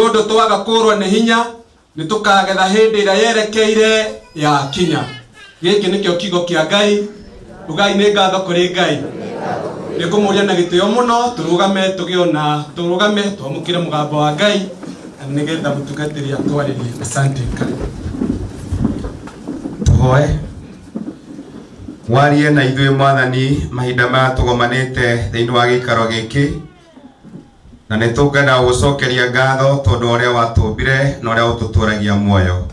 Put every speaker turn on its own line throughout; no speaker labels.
Ũndũ twaga kũrwo nĩ hinya nĩ tũkagetha hĩndĩ ĩrĩa yerekeire ya kinya. Gĩkĩ nĩkĩo kiugo kĩa Ngai. Ugai nĩ ngatho kũrĩ Ngai. Nĩ ngũmũria na gĩtĩo mũno tũrũgame tũgĩona tũrũgame twamũkĩre mũgambo wa Ngai nĩgetha mũtungatĩri atwarĩrie. Asante. Karibu.
Tũhoe. Warie na ithuĩ Mwathani mahinda maya tũgomanĩte thĩinĩ wa gĩikaro gĩkĩ, na nĩ tũngĩenda gũgũcokeria ngatho tondũ ũrĩa watũmbire na ũrĩa ũtũtũragia muoyo.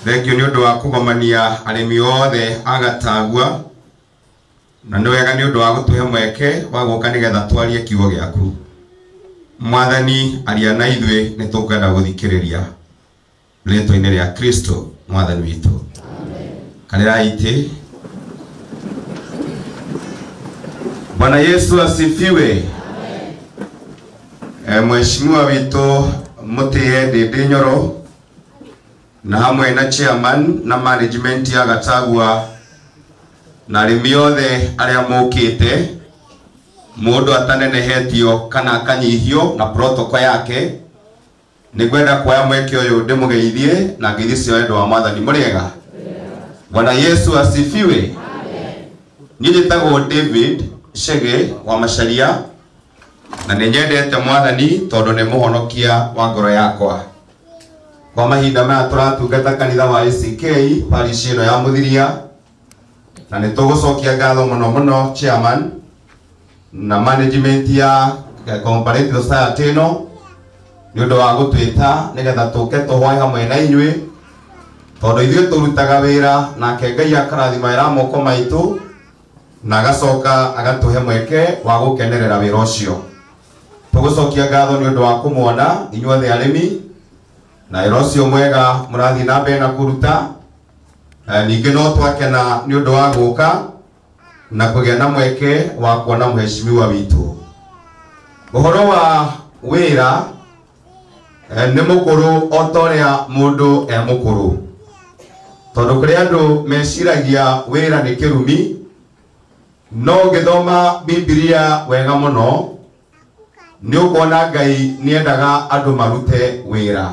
Thengio nĩ ũndũ wa kũgomania arĩmi othe a Gatagua, na nĩ wega nĩ ũndũ wa gũtũhe mweke wa gũka nĩgetha twarie kiugo gĩaku. Mwathani aria na ithuĩ, nĩ tũkwenda gũthikĩrĩria. Rĩtwa-inĩ rĩa Kristo Mwathani witũ. Kanĩra itĩ. Bwana Yesu asifiwe. Mheshimiwa witũ Mũtĩe Ndĩndĩ Nyoro na hamwe na chairman na management ya Gatagua na arĩmi othe arĩa mũkĩte, mũndũ atanenehetio kana akanyihio na protocol yake, nĩngwenda kuoya mweke ũyũ ndĩmũgeithie na ngeithi cia wendo wa Mwathani. Mũrĩega? Bwana Yesu asifiwe. Niĩ njĩtagwo David Chege wa Macharia na nĩ nyendete Mwathani tondũ nĩ mũhonokia wa ngoro yakwa. Kwa mahinda maya tũratungata kanitha wa ACK parish ĩno ya Mũthiria, na nĩ tũgũcokia ngatho mũno mũno chairman na management ya Cooperative Society ĩno nĩ ũndũ wa gũtwĩta nĩgetha tũke tũhoe hamwe na inyuĩ, tondũ ithuĩ tũrutaga wĩra nake Ngai akarathima wĩra moko maitũ na agacoka agatũhe mweke wa gũkenerera wĩra ũcio. Tũgũcokia ngatho nĩ ũndũ wa kũmuona inyuothe arĩmi na wĩra ũcio mwega mũrathiĩ na mbere na kũruta. Ningĩ no twakena nĩ ũndũ wa gũka na kũgĩa na mweke wa kuona mheshimiwa witũ. Ũhoro wa wĩra nĩ mũkũrũ o ta ũrĩa mũndũ e mũkũrũ, tondũ kũrĩ andũ meciragia wĩra nĩ kĩrumi, no ũngĩthoma Bibilia wega mũno nĩ ũkuona Ngai nĩendaga andũ marute wĩra,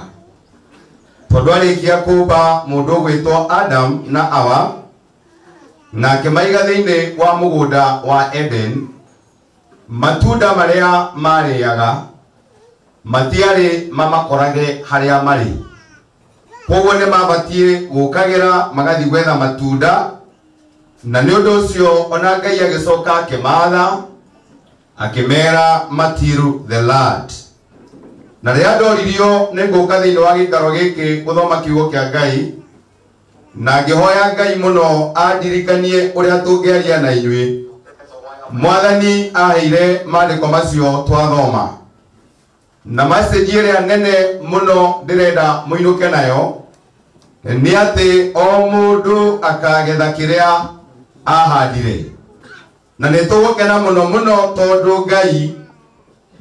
tondũ arĩkia kũmba mũndũ ũgwĩtwo Adam na Hawa na akĩmaiga thĩinĩ wa mũgũnda wa Eden, matunda marĩa marĩaga matiarĩ mamakorage harĩa marĩ. Koguo nĩ mabatiĩ gũkagĩra magathiĩ gwetha matunda, na nĩ ũndũ ũcio ona Ngai agĩcoka akĩmatha akĩmera matiru the land. Na rĩrĩa ndoririo nĩ ngũka thĩinĩ wa gĩikaro gĩkĩ gũthoma kiugo kĩa Ngai, na ngĩhoya Ngai mũno andirikanie ũrĩa tũngĩaria na inyuĩ, Mwathani aheire maandĩko macio twathoma. Na message ĩrĩa nene mũno ndĩrenda mũinũke nayo nĩ atĩ o mũndũ akagetha kĩrĩa ahandire. Na nĩ tũgũkena mũno mũno tondũ Ngai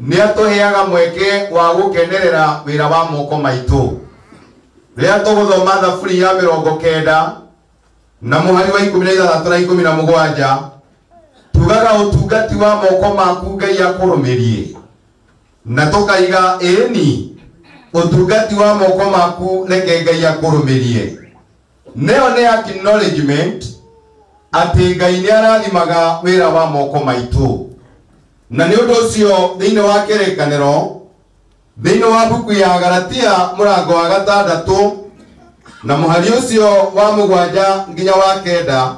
nĩ atũheaga mweke wa gũkenerera wĩra wa moko maitũ. Rĩrĩa tũgũthoma Thaburi ya 90 na mũhari wa 16 na 17, tugaga ũtungati wa moko maku Ngai akũrũmĩrie, na tũkaiga ĩni ũtungati wa moko maku reke Ngai akũrũmĩrie. Nĩyo nĩ acknowledgement atĩ Ngai nĩ arathimaga wĩra wa moko maitũ. Na nĩ ũndũ ũcio thĩinĩ wa kĩrĩkanĩro, thĩinĩ wa mbuku ya Galatia mũrango wa 6 na mũhari ũcio wa 7 nginya wa 9,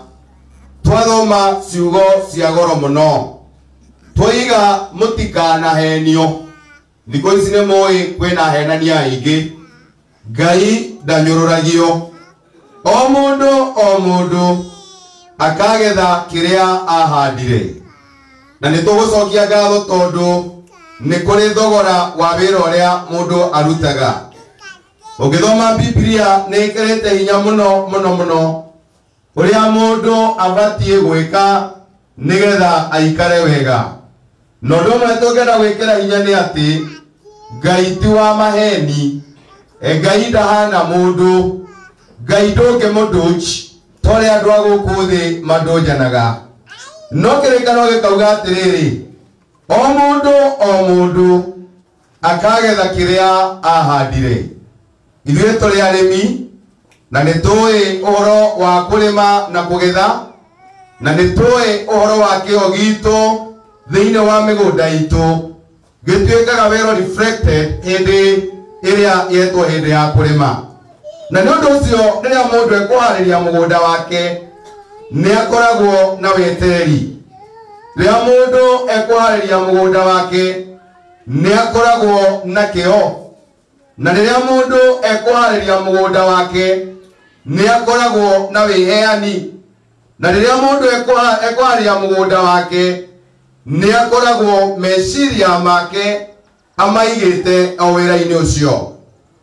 twathoma ciugo cia goro mũno. Twoiga mũtikanahenio. Thikũ ici nĩ mũĩ kwĩna ahenania aingĩ. Ngai ndanyũrũragio. O mũndũ o mũndũ akagetha kĩrĩa ahandire. Na nĩ tũgũcokia ngatho tondũ nĩ kũrĩ thogora wa wĩra ũrĩa mũndũ arutaga. Ũngĩthoma Bibilia nĩ ĩkĩrĩte hinya mũno mũno mũno ũrĩa mũndũ abatiĩ gwĩka nĩgetha aikare wega. Na ũndũ ũmwe tũngĩenda gwĩkĩra hinya nĩ atĩ Ngai ti wa maheni, Ngai ndahana mũndũ, Ngai ndũngĩmũndũnji ta ũrĩa andũ a gũkũ thĩ mandũnjanaga. No kĩrĩkanĩro gĩkauga atĩrĩrĩ, o mũndũ o mũndũ Akagetha kĩrĩa ahandire. Ithuĩ tũrĩ arĩmi na nĩ tũĩ ũhoro wa kũrĩma na kũgetha, na nĩ tũĩ ũhoro wa kĩo gitũ thĩinĩ wa mĩgũnda itũ gĩtuĩkaga well reflected hĩndĩ ĩrĩa yetwo hĩndĩ ya kũrĩma. Na nĩ ũndũ ũcio rĩrĩa mũndũ ekũharĩria mũgũnda wake nĩ akoragwo na wetereri. Rĩrĩa mũndũ ekũharĩria mũgũnda wake nĩ akoragwo na kĩo. Na rĩrĩa mũndũ ekũharĩria mũgũnda wake nĩ akoragwo na wĩheani. Na rĩrĩa mũndũ ekũharĩria mũgũnda wake nĩ akoragwo meciria make amaigĩte o wĩra-inĩ ũcio.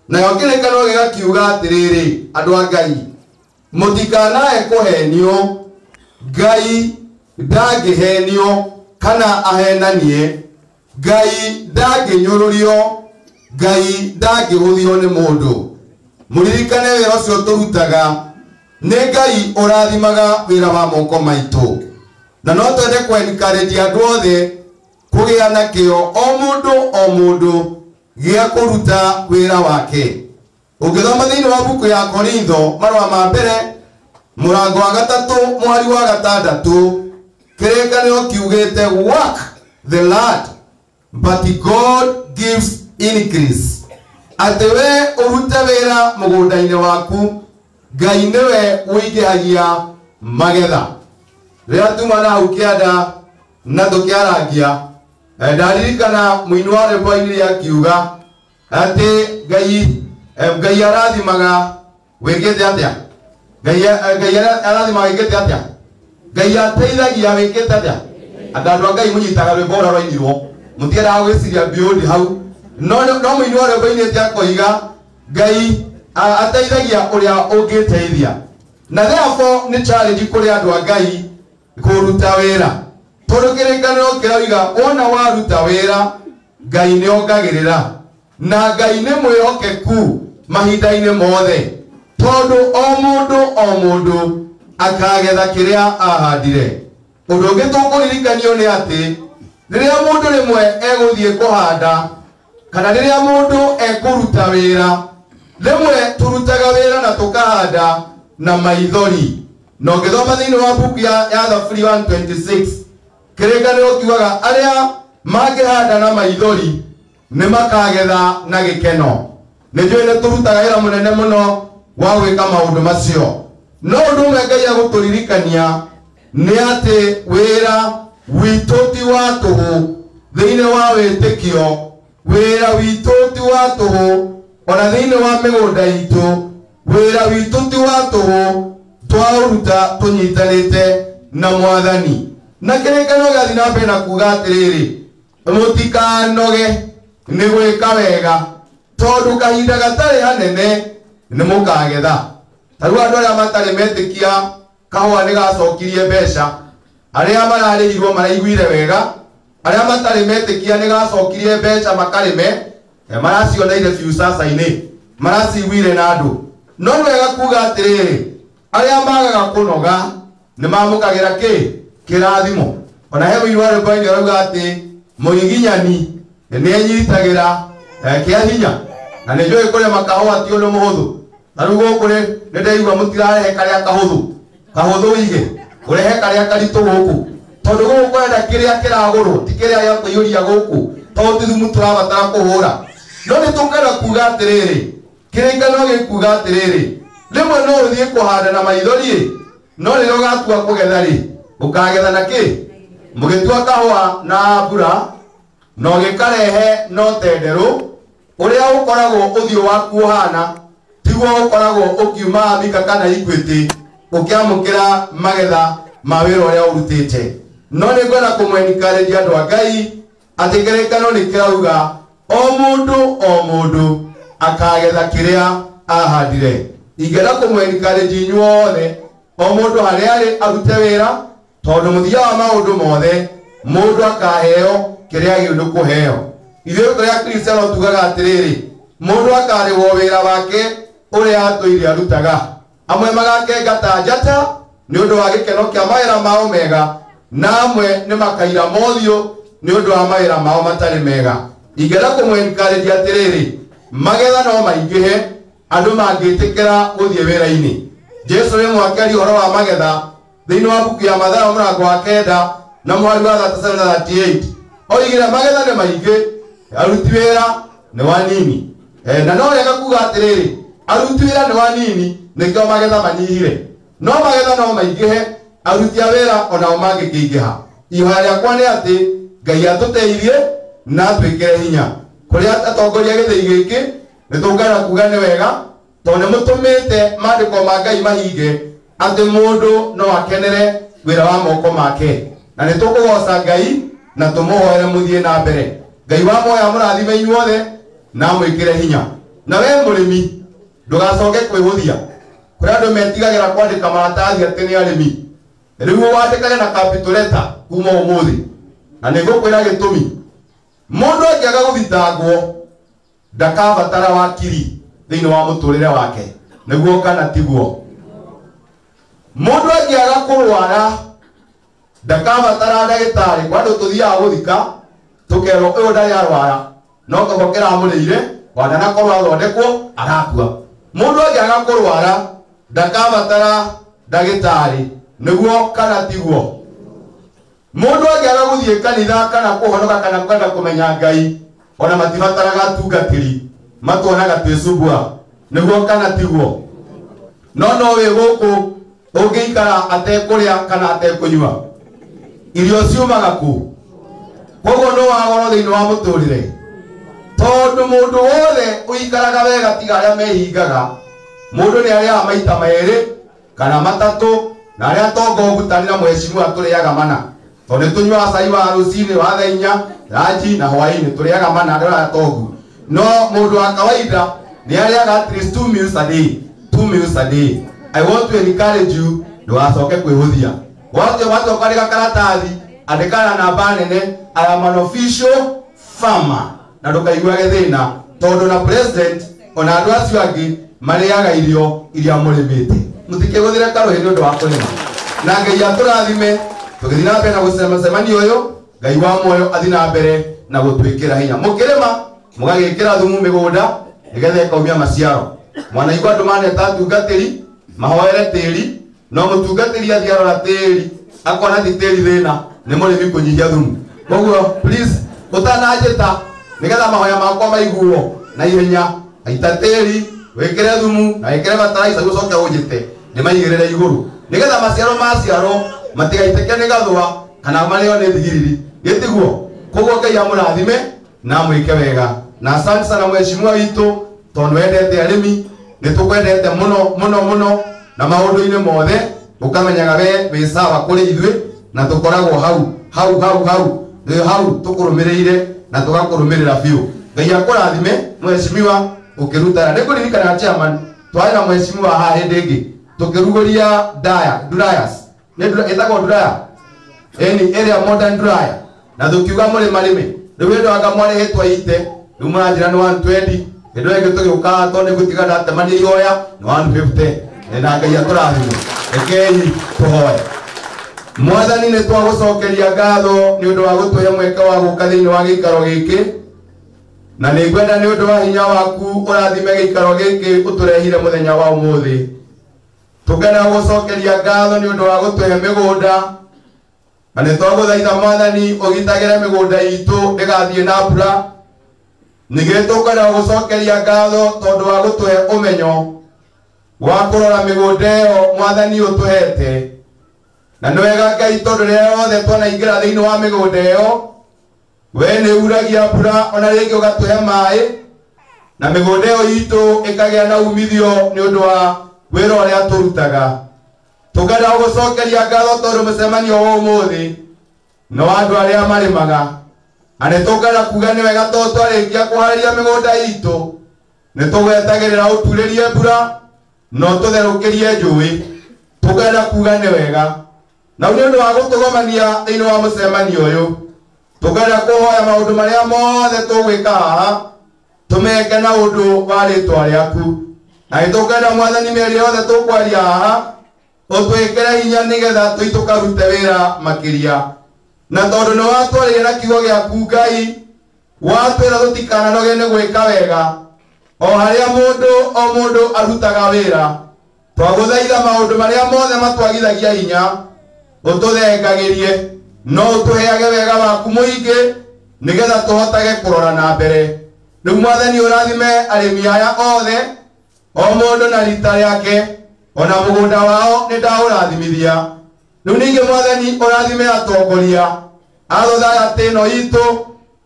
Nayo kĩrĩkanĩro gĩgakiuga atĩrĩrĩ, andũ a Ngai, mũtikanae kũhenio, Ngai ndangĩhenio kana ahenanie, Ngai ndangĩnyũrũrio, Ngai ndangĩhũthio nĩ mũndũ. Mũririkane wĩra ũcio tũrutaga nĩ Ngai ũrathimaga wĩra wa moko maitũ. Na no twende kwenkarĩria andũ othe kũgĩa na kĩo o mũndũ o mũndũ gĩa kũruta wĩra wake. Ũngĩthoma thĩinĩ wa buku ya Korintho marũa ma mbere mũrango wa 3 mũhari wa 6, kĩrĩkanĩro kiugĩte work the Lord but God gives increase. Atĩ we ũrute wĩra mũgũnda-inĩ waku, Ngai nĩwe ũingĩhagia magetha. Rĩrĩa tuma na hau kĩanda na tũkĩarangia, ndaririkana mũini wa rwĩmbo ainire akiuga atĩ Ngai arathimaga wĩkĩte atĩa? Ngai arathimaga wĩkĩte atĩa? Ngai ateithagia wĩkĩte atĩa? Andũ a Ngai mũnyitaga rwĩmbo ũrĩa rwainirwo, mũtiendaga gwĩciria beyond hau. No mũini wa rwĩmbo ainĩte akoiga Ngai ateithagia ũrĩa ũngĩteithia. Na therefore nĩ challenge kũrĩ andũ a Ngai kũruta wĩra, tondũ kĩrĩkanĩro kĩroiga wona waruta wĩra Ngai nĩ ongagĩrĩra, na Ngai nĩ mwĩhokeku mahinda-inĩ mothe, tondũ o mũndũ o mũndũ akagetha kĩrĩa ahandire. Ũndũ ũngĩ tũkũririkanio nĩ atĩ rĩrĩa mũndũ rĩmwe egũthiĩ kũhanda kana rĩrĩa mũndũ ekũruta wĩra, rĩmwe tũrutaga wĩra na tũkahanda na maithori. Na ũngĩthoma thĩinĩ wa buku ya Thaburi 126, kĩrĩkanĩro kiugaga arĩa mangĩhanda na maithori nĩ makagetha na gĩkeno. Nĩ njũĩ nĩ tũrutaga wĩra mũnene mũno wa gwĩka maũndũ macio. No ũndũ ũmwe Ngai agũtũririkania nĩ atĩ wĩra witũ ti wa tũhũ thĩinĩ wa wĩtĩkio, wĩra witũ ti wa tũhũ ona thĩinĩ wa mĩgũnda itũ, wĩra witũ ti wa tũhũ twaũruta tũnyitanĩte na Mwathani. Na kĩrĩkanĩro gĩgathiĩ na mbere na kuuga atĩrĩrĩ, mũtikanoge nĩ gwĩka wega, tondũ kahinda gatarĩ hanene nĩ mũkagetha. Ta rĩu andũ arĩa matarĩ metĩkia kahũa nĩ gacokirie mbeca, arĩa mararĩhirwo maraiguire wega, arĩa matarĩ metĩkia nĩ gacokirie mbeca makarĩme, maracioneire biũ caca-inĩ, maraciguire na andũ. No nĩ wega kuuga atĩrĩrĩ, arĩa magaga kũnoga nĩ mamũkagĩra kĩ? Kĩrathimo. Ona he mũini wa rwĩmbo-inĩ arauga atĩ mũgiginyani nĩ enyitagĩra kĩa hinya. Na nĩ njũĩ kũrĩma kahũa ti ũndũ mũhũthũ. Ta rĩu gũkũ nĩ ndaigua mũtirarehe karĩa kahũthũ, kahũthũ wige ũrehe karĩa karitũ gũkũ, tondũ gũkũ kwenda kĩrĩa kĩragũrwo ti kĩrĩa gĩa kũiyũria gũkũ, tondũ ti thumu tũrabatara kũhũra. No nĩ tũkwenda kuuga atĩrĩrĩ, kĩrĩkanĩro gĩkuuga atĩrĩrĩ, rĩmwe no ũthiĩ kũhanda na maithori, no rĩrĩa ũgatua kũgetha rĩ, ũkagetha na kĩ? Mũgĩtua kahũa na mbura na ũgĩkarehe no tenderũ, ũrĩa ũkoragwo ũthiũ waku ũhana tiguo ũkoragwo ũkiuma Amika kana Equity ũkĩamũkĩra magetha ma wĩra ũrĩa ũrutĩte. No nĩ ngwenda kũmwenkarĩria andũ a Ngai atĩ kĩrĩkanĩro nĩ kĩrauga o mũndũ o mũndũ akagetha kĩrĩa ahandire. Ingĩenda kũmwenkarĩria inyuothe o mũndũ harĩa arĩ arute wĩra, tondũ mũthia wa maũndũ mothe mũndũ akaheo kĩrĩa agĩrĩirwo nĩ kũheo. Ithuĩ tũrĩ Akristiano tugaga atĩrĩrĩ, mũndũ akarĩhwo wĩra wake ũrĩa atũire arutaga. Amwe magakenga ta njata nĩ ũndũ wa gĩkeno kĩa mawĩra mao mega, na amwe nĩ makaira mothiũ nĩ ũndũ wa mawĩra mao matarĩ mega. Ingĩenda kũmwenkarĩria atĩrĩrĩ, magetha no maingĩhe andũ mangĩtĩkĩra gũthiĩ wĩra-inĩ. Jesu rĩmwe akĩaria ũhoro wa magetha thĩinĩ wa mbuku ya Mathayo mũrango wa 9 na mũhari wa 37 na 38, oigire magetha nĩ maingĩ, aruti wĩra nĩ wanini. Na no wega kuga atĩrĩrĩ, aruti wĩra nĩ wanini nĩkĩo magetha manyihire, no magetha no maingĩhe aruti a wĩra onao mangĩkĩingĩha. Ihoya rĩakwa nĩ atĩ Ngai atũteithie na atwĩkĩre hinya. Kũrĩa atongoria gĩthĩi gĩkĩ nĩ tũngana kuga nĩ wega, tondũ nĩ mũtũmĩte maandĩko ma Ngai mahinge atĩ mũndũ no akenere wĩra wa moko make. Na nĩ tũkũgoca Ngai na tũmũhoere mũthiĩ na mbere. Ngai wa muoyo amũrathime inyuothe na amwĩkĩre hinya. Na we mũrĩmi ndũgacoke kwĩhũthia. Kũrĩ andũ metigagĩra kwandĩka maratathi atĩ nĩ arĩmi. Rĩu wandĩkage na capital letter kuma ũmũthĩ. Na nĩ ngũkwĩra gĩtũmi. Mũndũ angĩaga gũthitangwo ndakabatara wakiri thĩinĩ wa mũtũrĩre wake, nĩguo kana tiguo. Mũndũ angĩaga kũrwara ndakabatara ndagĩtarĩ. Kwa andũ tũthiaga gũthika tũkerwo ũyũ ndarĩ arwara, no kĩgo kĩramũrĩire wananakorwo athondekwo arakua. Mũndũ angĩaga kũrwara ndakabatara ndagĩtarĩ, nĩguo kana tiguo. Mũndũ angĩaga gũthiĩ kanitha kana kũhonoka kana kwenda kũmenya Ngai, ona matibataraga atungatĩri, matuonaga twĩcubua, nĩguo kana tiguo. No no wĩ gũkũ ũngĩikara atekũrĩa kana atekũnyua, irio ciumaga kũ? Koguo no wagoro thĩinĩ wa mũtũrĩre, tondũ mũndũ wothe ũikaraga wega tiga arĩa mehingaga. Mũndũ nĩ arĩaga maita merĩ kana matatũ, na arĩa atonga ũgutanĩ na mheshimiwa tũrĩaga mana, tondũ nĩ tũnyuaga cai wa rũcinĩ wa thaa inya, ranji na hwaĩ-inĩ, tũrĩaga mana arĩa atongu. No mũndũ wa kawaida nĩ arĩaga at least 2 meals a day, 2 meals a day. I want to encourage you ndũgacoke kwĩhũthia. Watua kwandĩka karatathi, andĩka na namba nene, I am an official farmer, na ndũkaiguage thĩna, tondũ na president ona andũ acio angĩ marĩaga irio iria mũrĩmĩte. Mũtikĩgũthĩre karũhĩ nĩ ũndũ wa kũrĩma. Na Ngai atũrathime tũgĩthiĩ na mbere na gũcemania ũyũ. Ngai wa muoyo athiĩ na mbere na gũtwĩkĩra hinya. Mũkĩrĩma mũgagĩkĩra thumu mĩgũnda nĩgetha ĩkaumia maciaro. Mwanaigua andũ maneta atungatĩri mahoere tĩri, no mũtungatĩri athiĩ arora tĩri akona ti tĩri thĩna, nĩ mũrĩmi kũnyihia thumu. Koguo please ũtananjĩta nĩgetha mahoya makwa maiguo na ihenya, aita tĩri wĩkĩre thumu na wĩkĩre bataraitha ũcoke ũnjĩte ndĩmaigĩrĩre igũrũ, nĩgetha maciaro maciaro matigaitĩke nĩ gathũa kana marĩo nĩ thigiriri, gĩtiguo. Koguo Ngai amũrathime na amwĩke wega. Na asante sana mheshimiwa witũ, tondũ wendete arĩmi, nĩ tũkwendete mũno mũno mũno, na maũndũ-inĩ mothe ũkamenyaga we wĩ sawa kũrĩ ithuĩ, na tũkoragwo hau hau hau hau nĩ hau tũkũrũmĩrĩire na tũgakũrũmĩrĩra biũ. Ngai akũrathime mheshimiwa ũkĩrutana. Nĩ ngũririkana chairman, twarĩ na mheshimiwa haha hĩndĩ ĩngĩ tũkĩrugũria daya, dryers. Nĩ ĩtagwo dryer? Ĩni, ĩrĩa modern dryer. Na tũkiuga mũrĩmarĩme. Rĩu hĩndĩ anga mwarĩhĩtwo ite, rĩu mũranjĩra nĩ 120, hĩndĩ ĩyo ĩngĩ tũgĩũka tondũ nĩ gũtiga ndatemania ihoya nĩ 150. Na Ngai atũrathime. Rekei tũhoe. Mwathani, nĩ twagũcokeria ngatho nĩ ũndũ wa gũtũhe mweke wa gũka thĩinĩ wa gĩikaro gĩkĩ, na nĩ ngwenda nĩ ũndũ wa hinya waku ũrathime gĩikaro gĩkĩ ũtũrehire mũthenya wa ũmũthĩ. Tũkenda gũcokeria ngatho nĩ ũndũ wa gũtũhe mĩgũnda, na nĩ twagũthaitha Mwathani ũgitagĩre mĩgũnda itũ ndĩgathiĩ na mbura. Ningĩ tũkwenda gũcokeria ngatho tondũ wa gũtũhe ũmenyo wa kũrora mĩgũnda ĩyo Mwathani ũtũhete. Na nĩ wega Ngai, tondũ rĩrĩa yothe twanaingĩra thĩinĩ wa mĩgũnda ĩyo, we nĩ uragia mbura ona rĩngĩ ũgatũhe maĩ, na mĩgũnda ĩyo itũ ĩkagĩa na umithio nĩ ũndũ wa wĩra ũrĩa tũrutaga. Tũkenda gũgũcokeria ngatho tondũ mũcemanio wa ũmũthĩ nĩ wa andũ arĩa marĩmaga, na nĩ tũkwenda kuga nĩ wega tondũ twarĩkia kũharĩria mĩgũnda itũ nĩ tũgwetagĩrĩra ũturĩrie mbura na ũtũtherũkĩrie njũĩ. Tũkenda kuga nĩ wega. Na nĩ ũndũ wa gũtũgomania thĩinĩ wa mũcemanio ũyũ, tũkenda kũhoya maũndũ marĩa mothe tũgwĩka haha tũmeke na ũndũ wa rĩtwa rĩaku. Na nĩ tũkwenda Mwathani mĩario yothe tũkwaria haha ũtwĩkĩre hinya nĩgetha tũi tũkarute wĩra makĩria. Na tondũ nĩ watwarĩire na kiugo gĩaku Ngai, Watwĩra tũtikananoge nĩ gwĩka wega o harĩa mũndũ o mũndũ arutaga wĩra. Twagũthaitha maũndũ marĩa mothe matwagithagia hinya ũtũthengagĩrie, no ũtũheage wega waku mũingĩ nĩgetha tũhotage kũrora na mbere. Rĩu Mwathani ũrathime arĩmi aya othe, o mũndũ na rita rĩake, ona mũgũnda wao nĩ ndaũrathimithia. Rĩu ningĩ Mwathani ũrathime atongoria a thothaitĩ ĩno itũ,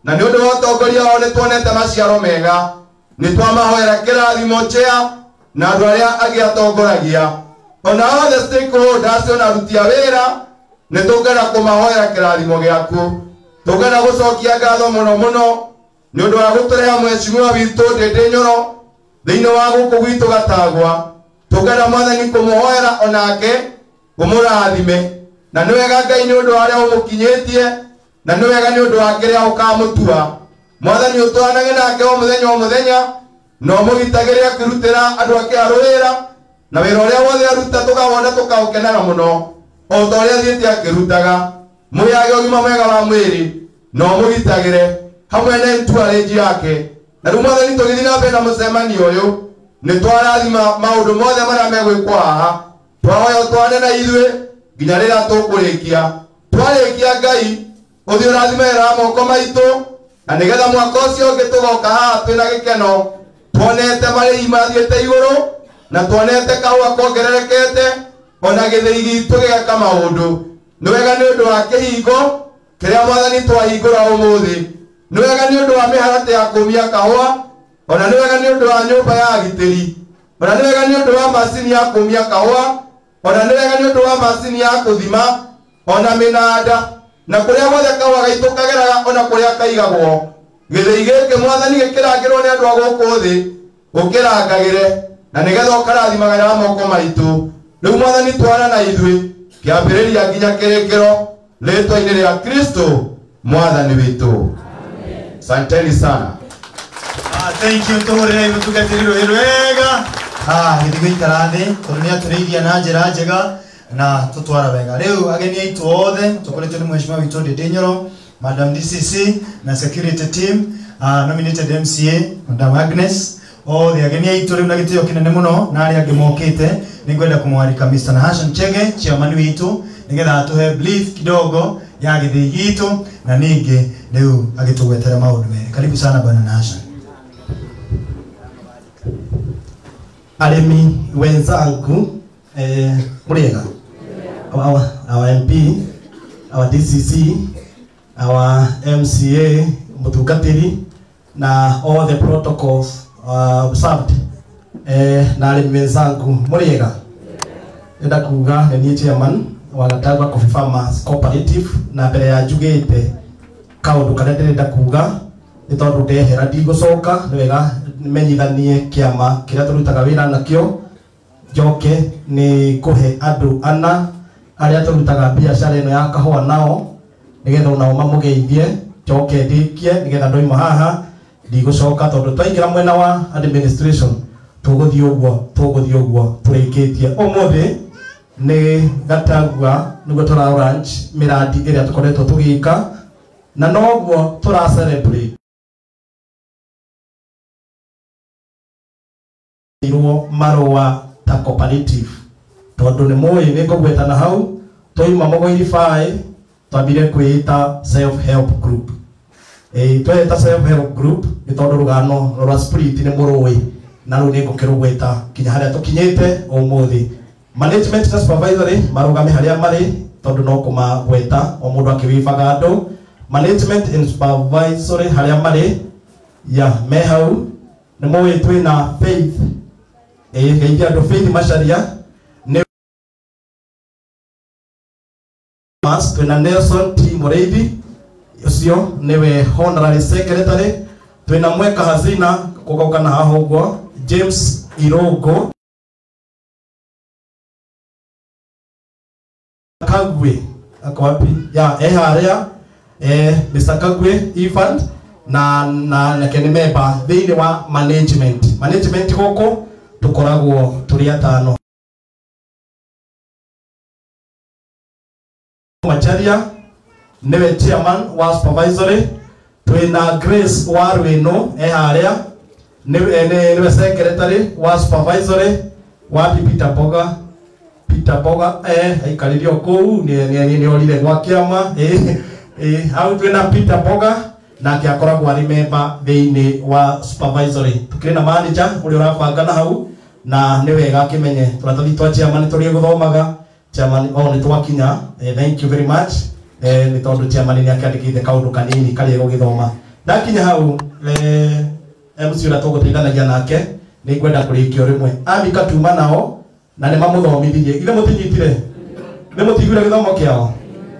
na nĩ ũndũ wa ũtongoria wao nĩ tuonete maciaro mega. Nĩ twamahoera kĩrathimo chea na andũ arĩa angĩ atongoragia, ona othe stakeholders ona aruti a wĩra, nĩ tũngĩenda kũmahoera kĩrathimo gĩaku. Tũngĩenda gũcokia ngatho mũno mũno nĩ ũndũ wa gũtũreha mheshimiwa witũ Ndĩndĩ Nyoro thĩinĩ wa gũkũ gwitũ Gatagwa. Tũngĩenda Mwathani kũmũhoera onake ũmũrathime, na nĩ wega Ngai nĩ ũndũ wa harĩa ũmũkinyĩtie, na nĩ wega nĩ ũndũ wa kĩrĩa ũkamũtua. Mwathani ũtwaranage nake o mũthenya o mũthenya, na ũmũgitagĩre akĩrutĩra andũ ake a wĩra, na wĩra ũrĩa wothe aruta tũkawona tũkaũkenera mũno o ta ũrĩa athiĩte akĩrutaga. Mwĩage ũgima mwega wa mwĩrĩ na ũmũgitagĩre hamwe na entourage yake. Na rĩu Mwathani tũgĩthiĩ na mbere na mũcemanio ũyũ, nĩ twarathima maũndũ mothe marĩa megwĩkwo haha. Twahoya ũtwarane na ithuĩ nginya rĩrĩa tũkũrĩkia. Twarĩkia Ngai ũthiĩ ũrathime wĩra wa moko maitũ, na nĩgetha mwaka ũcio ũngĩ tũgoka haha twĩna gĩkeno, tuonete marĩhi mathiĩte igũrũ, na tuonete kahũa kongererekete, ona gĩthĩi gitũ gĩgeka maũndũ. Nĩ wega nĩ ũndũ wa kĩhingo kĩrĩa Mwathani twahingũra ũmũthĩ, nĩ wega nĩ ũndũ wa mĩharatĩ ya kũmia kahũa, ona nĩ wega nĩ ũndũ wa nyũmba ya agitĩri, ona nĩ wega nĩ ũndũ wa macini ya kũmia kahũa, ona nĩ wega nĩ ũndũ wa macini ya kũthima, ona mĩnanda, na kũrĩa guothe kahũa gaitũ kageraga, ona kũrĩa kaigagwo. Gĩthĩi gĩkĩ Mwathani gĩkĩrangĩrwo nĩ andũ a gũkũ thĩ, ũkĩrangagĩre, na nĩgetha ũkarathimaga na moko maitũ. Rĩu Mwathani twara na ithuĩ kĩambĩrĩria nginya kĩrĩkĩro, rĩtwa-inĩ rĩa Kristo Mwathani witũ. Asanteni sana.
Thank you tũhũrĩre mũtungatĩri rũhĩ rwega. Gĩthiĩ gũikara thĩ tondũ nĩ atũrĩithia na njĩra njega na tũtwara wega. Rĩu ageni aitũ othe tũkoretwo nĩ mheshimiwa witũ Ndĩndĩ Nyoro, Madam DCC na security team, nominated MCA Madam Agnes, othe ageni aitũ rĩu na gĩtĩo kĩnene mũno na arĩa angĩ mokĩte, nĩngwenda kũmwarĩka Mr. Nahashon Chege, chairman witũ, nĩgetha atũhe brief kidogo ya gĩthĩi gitũ, na ningĩ rĩu agĩtũgwetere maũndũ merĩ. Karibu sana Bwana Nahashon.
Arĩmi wenzangu, mũrĩega, our MP, our DCC, our MCA, mũtungatĩri, na all the protocols observed, na arĩmi wenzangu mũrĩega. Ndĩrenda kuga nĩ niĩ chairman wa Gatagwa Coffee Farmers Cooperative, na mbere ya njugĩte kaũndũ karĩa ndĩrenda kuga nĩ tondũ ndehera ndigũcoka, nĩ wega menyithanie kĩama kĩrĩa tũrutaga wĩra nakĩo. Njoke nĩ kũhe andũ ana arĩa tũrutaga biacara ĩno ya kahũa nao, nĩgetha onao mamũgeithie. Njoke ndĩkie nĩgetha ndoima haha ndigũcoka, tondũ twaingĩra mwena wa administration tũgũthiĩ ũguo, tũgũthiĩ ũguo tũrĩkĩtie. Ũmũthĩ nĩ Gatagwa nĩguo tũra launch mĩrandi ĩrĩa tũkoretwo tũgĩka, na noguo tũra celebrate irwo marũa ta cooperative, tondũ nĩ mũĩ nĩ ngũgweta na hau twaima Mũgũiri Baĩ twambire kwĩĩta self help group. Tweta self help group nĩ tondũ rũgano rwa spirit nĩ mũrũĩ, na rĩu nĩ ngũkĩrũgweta nginya harĩa tũkinyĩte ũmũthĩ. Management na supervisory marũgame harĩa marĩ, tondũ no kũmagweta o mũndũ akĩwibaga andũ. Management and supervisory harĩa marĩ ya me hau nĩ mũĩ twĩna Faith, geithia andũ Faith Macharia, nĩ twĩna Nelson T Mũrĩithi, ũcio nĩwe honorary secretary, twĩna Mweka Hazina kũgoka na haha ũguo, James Irongo Kagwe ako wapi ya harĩa, Mr. Kagwe Ivan na nake nĩ member thĩinĩ wa management. Management gũkũ tũkoragwo tũrĩ atano. Macharia niwe chairman wa supervisory, Twina Grace Warwino e haria niwe secretary wa supervisory wa Peter Boga. Peter Boga aikaririo kuu ni orire gwa kiama hau twina Peter Boga nake akoragwo ari member thiini wa supervisory. Tukiri na manager uria urabanga na hau na ni wega akimenye turatathi twa chairman turia guthomaga chairman o ni twakinya. Thank you very much ni tondu chairman ni akiandikite kaundu kanini karia gugithoma. Ndakinya hau MC uria tuguteithanagia nake ni ngwenda kurikia rimwe ami katuma nao na ni mamuthomithirie ithe mutinyitire ni mutiguire githomo kiao.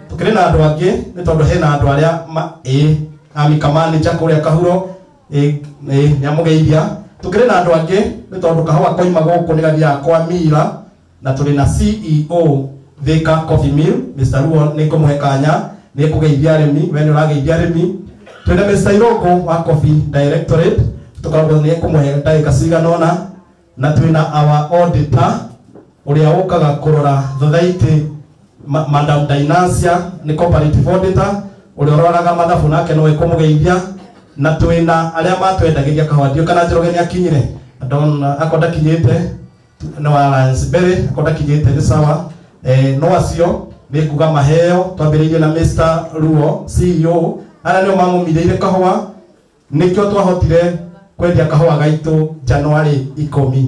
Tukiri na andu angi ni tondu hena andu aria ami kamanager kuria kahuro ni amugeithia. Tukiri na andu angi ni tondu kahua koima guku ni gathiaga kwa Mira na turi na CEO Thika Coffee Mill Mr. Ruo ni ngumuhe kanya ni kugeithia arimi we ni urageithia arimi. Twina Mr. Iroko wa Coffee Directorate tukoragwo ni kumuhe ndagika cigana ũna na twina our auditor uria ukaga kurora thothaiti Madam Dinasia ni cooperative auditor uria uroraga mathabu nake no ikumugeithia. Na twina aria matwendagiria kahua ndio kana Njoroge ni akinyire don akonda kinyite no Alliance Berry akonda kinyite ni sawa no acio ni kuga maheo twambiririe na Mr. Ruo CEO ara nio mamumireire kahua nikio twahotire kwendia kahua gaitu January 10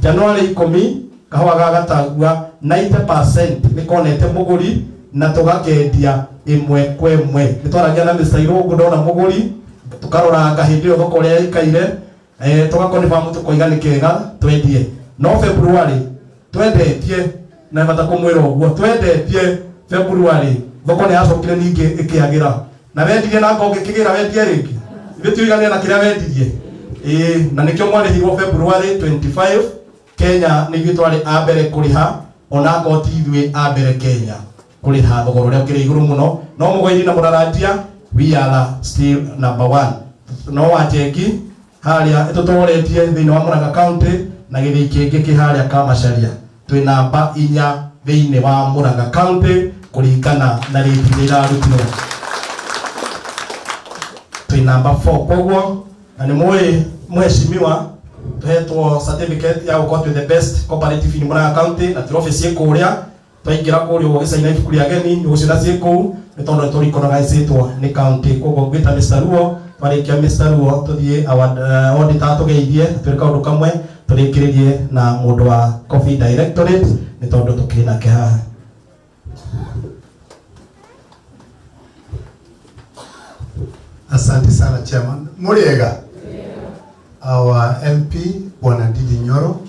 January 10 kahua ga Gatagua 90% nikonete muguri na tugakendia imwe kwa imwe. Nitwaragia na Mr. Irungu ndona muguri tukaroranga hindi iyo thoko uria ikaire tugakonfirm tukoiga ni kega twendie. No February twendetie na bata kumwira uguo twendetie February thoko ni yacokire ningi ikiagira na wendirie na ngongi kigira wendie ringi ithuĩ tuiganie na kiria wendirie na nikio mwarĩhirwo February 25 Kenya nĩ ithuĩ twarĩ a mbere kũrĩha ona akorwo ti ithuĩ a mbere Kenya kũrĩha thogora ũrĩa ũkĩrĩ igũrũ mũno no mũgwairi na mũrarandia we are still number 1 no Wanjengi haria ĩtũtoretie thĩinĩ wa Murang'a County na gĩthĩi kĩngĩ kĩ haria Kamacharia twĩ namba 4 thĩinĩ wa Murang'a County kũringana na rĩti iria irarutirwo twĩ namba 4 koguo na nĩ mũĩ mheshimiwa tuhetwo certificate ya gũkorwo twĩ the best cooperative in Murang'a County na tũrĩ office ĩ kũrĩa twaingĩra kũrĩa ũguo gĩcaina ibuku rĩa ageni nĩ gũciona ciĩ kũu nĩ tondũ nĩ tũrikonogaicĩtwo nĩ county koguo ngwĩta Mr. Ruo twarĩkia Mr. Ruo tũthiĩ auditor tũgeithie twĩre kaũndũ kamwe tũrĩkĩrĩrie na mũndũ wa Coffee Directorate nĩ tondũ tũkĩrĩ nake haha.
Asante sana chairman. Muriega. Our MP Bwana Ndindi Nyoro,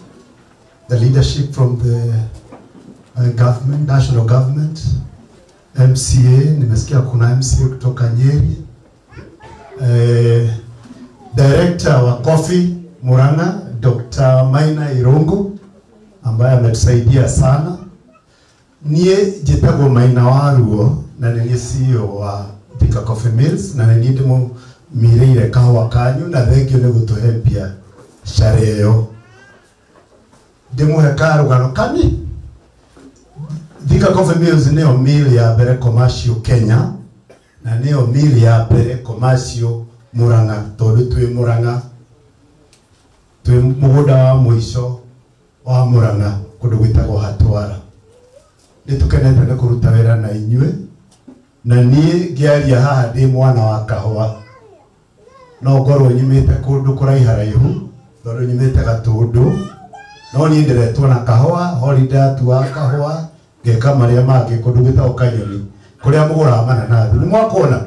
the leadership from the government, national government, MCA, nimesikia kuna MCA kutoka Nyeri, Director wa Coffee Murang'a, Dr. Maina Irungu ambaye ametusaidia sana. Nie njĩtagwo Maina wa Ruo na nĩ niĩ CEO wa Thika Coffee Mills na nĩ niĩ ndĩmũmirĩire kahũa kanyu na thengio nĩ gũtũhe biacara ĩyo. Ndĩmũhe karũgano kani. Thika Coffee Mills nĩyo mill ya mbere commercial Kenya na nĩyo mill ya mbere commercial Murang'a tondũ twĩ Murang'a twĩ mũgũnda wa mũico wa Murang'a kũndũ gwĩtagwo Hatwara. Nĩ tũkenete nĩ kũruta wĩra na inyuĩ na niĩ ngĩaria haha ndĩ mwana wa kahũa no ngorwo nyumĩte kũndũ kũraiharaihu tondũ nyumĩte Gatũndũ no niĩ ndĩretwo na kahũa holiday atuaga kahũa ngeka marĩa mangĩ kũndũ gwĩtagwo Kanyoni kũrĩa mũgũraga mananathi nĩ mwakuona